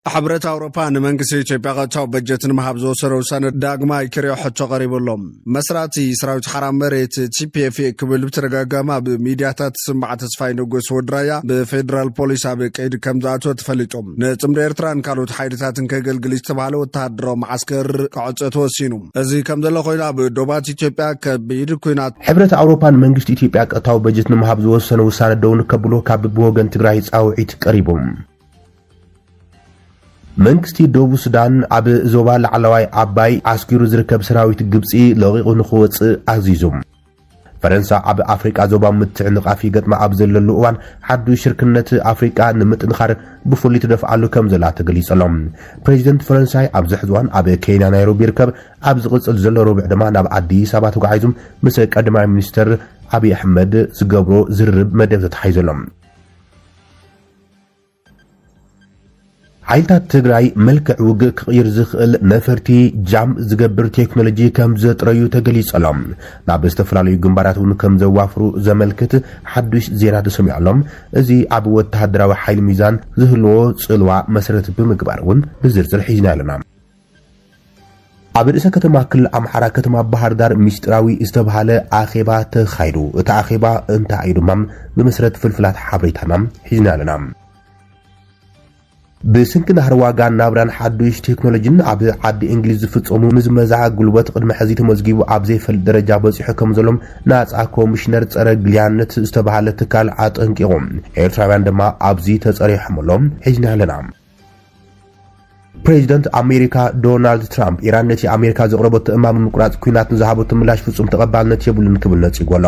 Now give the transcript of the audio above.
ሕብረት ኣውሮፓ ንመንግስቲ ኢትዮጵያ ቀጥታዊ በጀት ንምሃብ ዝወሰነ ውሳነ ዳግማይ ክሪኦ ሕቶ ቀሪቡ ኣሎ። መስራቲ ሰራዊት ሓራ መሬት ቲ ፒ ኤፍ ክብል ብተደጋጋሚ ኣብ ሚድያታት ዝስማዕ ተስፋይ ንጉስ ወድራያ ብፌዴራል ፖሊስ ኣብ ቀይዲ ከም ዝኣተወ ተፈሊጡ። ንጽምዶ ኤርትራን ካልኦት ሓይልታትን ከገልግል ዝተባህለ ወተሃደራዊ መዓስከር ክዕጾ ተወሲኑ። እዚ ከም ዘሎ ኮይኑ ኣብ ዶባት ኢትዮጵያ ከቢድ ኩናት ሕብረት ኣውሮፓ ንመንግስቲ ኢትዮጵያ ቀጥታዊ በጀት ንምሃብ ዝወሰነ ውሳነ ደው ንከብሎ ካብ ብወገን ትግራይ ጻውዒት ቀሪቡ። መንግስቲ ደቡብ ሱዳን ኣብ ዞባ ላዕለዋይ ዓባይ ዓስኪሩ ዝርከብ ሰራዊት ግብጺ ለቒቑ ንኽወጽእ ኣዚዙ። ፈረንሳ ኣብ ኣፍሪቃ ዞባ ምትዕንቓፍ ይገጥማ ኣብ ዘለሉ እዋን ሓዱሽ ሽርክነት ኣፍሪቃ ንምጥንኻር ብፍሉይ ትደፍኣሉ ከም ዘላ ተገሊጹ ኣሎ። ፕሬዚደንት ፈረንሳይ ኣብዚ ሕዚ እዋን ኣብ ኬንያ ናይሮቢ ይርከብ። ኣብ ዝቕጽል ዘሎ ረቡዕ ድማ ናብ ኣዲስ ኣበባ ተጓዒዙ ምስ ቀዳማይ ሚኒስተር ኣብይ ኣሕመድ ዝገብሮ ዝርርብ መደብ ተታሒዙ ኣሎ። ሓይልታት ትግራይ መልክዕ ውግእ ክቕይር ዝኽእል ነፈርቲ ጃም ዝገብር ቴክኖሎጂ ከም ዘጥረዩ ተገሊጹ ኣሎ። ናብ ዝተፈላለዩ ግንባራት እውን ከም ዘዋፍሩ ዘመልክት ሓዱሽ ዜና ተሰሚዑ ኣሎ። እዚ ኣብ ወተሃደራዊ ሓይሊ ሚዛን ዝህልዎ ጽልዋ መሰረት ብምግባር እውን ብዝርዝር ሒዝና ኣለና። ኣብ ርእሰ ከተማ ክልል ኣምሓራ ከተማ ባህር ዳር ምስጢራዊ ዝተባሃለ ኣኼባ ተኻይዱ። እቲ ኣኼባ እንታይ እዩ ድማ ብመሰረት ፍልፍላት ሓበሬታና ሒዝና ኣለና። ብስንኪ ናህሪ ዋጋ ናብራን ሓዱሽ ቴክኖሎጂን ኣብ ዓዲ እንግሊዝ ዝፍጸሙ ምዝመዛ ጉልበት ቅድሚ ሕዚ ተመዝጊቡ ኣብ ዘይፈልጥ ደረጃ በጺሑ ከም ዘሎም ናጻ ኮሚሽነር ጸረ ግልያነት ዝተባሃለ ትካል ኣጠንቂቑ። ኤርትራውያን ድማ ኣብዚ ተጸሪሖም ኣለዉ። ሒዝና ኣለና። ፕሬዚደንት ኣሜሪካ ዶናልድ ትራምፕ ኢራን ነቲ ኣሜሪካ ዘቕረበቶ እማመ ምቁራጽ ኲናት ንዝሃበቶ ምላሽ ፍጹም ተቐባልነት የብሉን ክብል ነጺጉ ኣሎ።